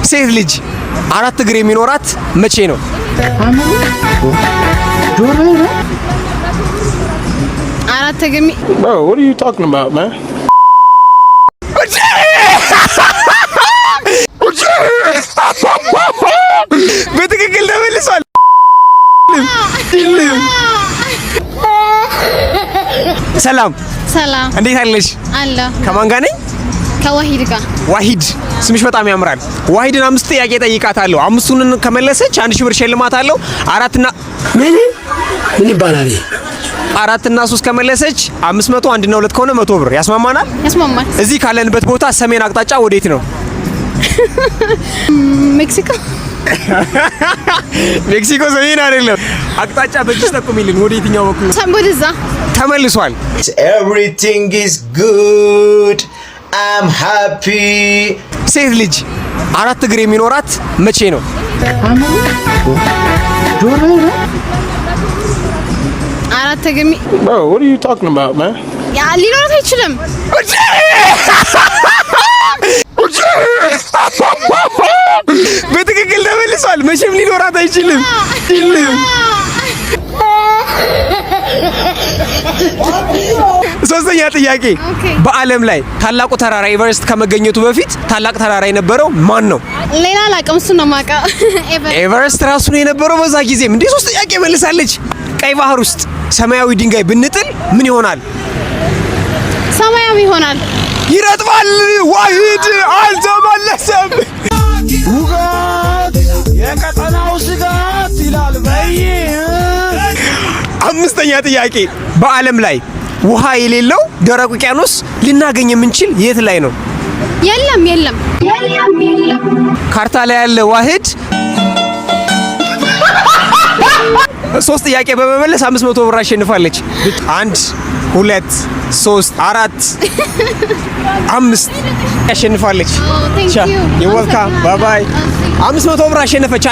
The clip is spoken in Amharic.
ሴት ልጅ አራት እግር የሚኖራት መቼ ነው? አራት እግር Bro, what are you talking about, man? በትክክል ተመልሷል። ሰላም፣ ሰላም። እንዴት አለሽ? አለ። ከማን ጋር ነኝ? ከዋሂድ ጋር። ዋሂድ፣ ስምሽ በጣም ያምራል። ዋሂድን አምስት ጥያቄ ጠይቃታለሁ። አምስቱን ከመለሰች 1000 ብር ሽልማት አለው። አራትና ምን ምን ይባላል? አራትና ሶስት ከመለሰች 500፣ አንድና ሁለት ከሆነ 100 ብር። ያስማማናል? ያስማማል። እዚህ ካለንበት ቦታ ሰሜን አቅጣጫ ወዴት ነው? ሜክሲኮ። ሜክሲኮ ሰሜን አይደለም። አቅጣጫ በእጅሽ ጠቁሚልን። ወደ የትኛው በኩል? ወደዛ። ተመልሷል። Everything is good. I'm happy. ሴት ልጅ አራት እግር የሚኖራት መቼ ነው? አራት እግር Bro, what are you talking about, man? ያ ሊኖራት አይችልም። በትክክል ተመልሷል። መቼም ሊኖራት አይችልም። ሶስተኛ ጥያቄ፣ በዓለም ላይ ታላቁ ተራራ ኤቨረስት ከመገኘቱ በፊት ታላቅ ተራራ የነበረው ማን ነው? ሌላ አላውቅም። እሱን ነው የማውቀው። ኤቨረስት ራሱ ነው የነበረው በዛ ጊዜም። እንዴ፣ ሶስት ጥያቄ መልሳለች። ቀይ ባህር ውስጥ ሰማያዊ ድንጋይ ብንጥል ምን ይሆናል? ሰማያዊ ይሆናል። ይረጥባል። ዋሂድ አልተመለሰም። ውጋት የቀጠናው ስጋት ይላል በይ። አምስተኛ ጥያቄ፣ በዓለም ላይ ውሃ የሌለው ደረቅ ውቅያኖስ ልናገኝ የምንችል የት ላይ ነው? የለም፣ የለም። ካርታ ላይ ያለ። ዋሂድ ሶስት ጥያቄ በመመለስ 500 ብር አሸንፋለች። አንድ፣ ሁለት፣ ሶስት፣ አራት፣ አምስት ያሸንፋለች። Thank you. You're welcome. Bye bye። 500 ብር አሸነፈች።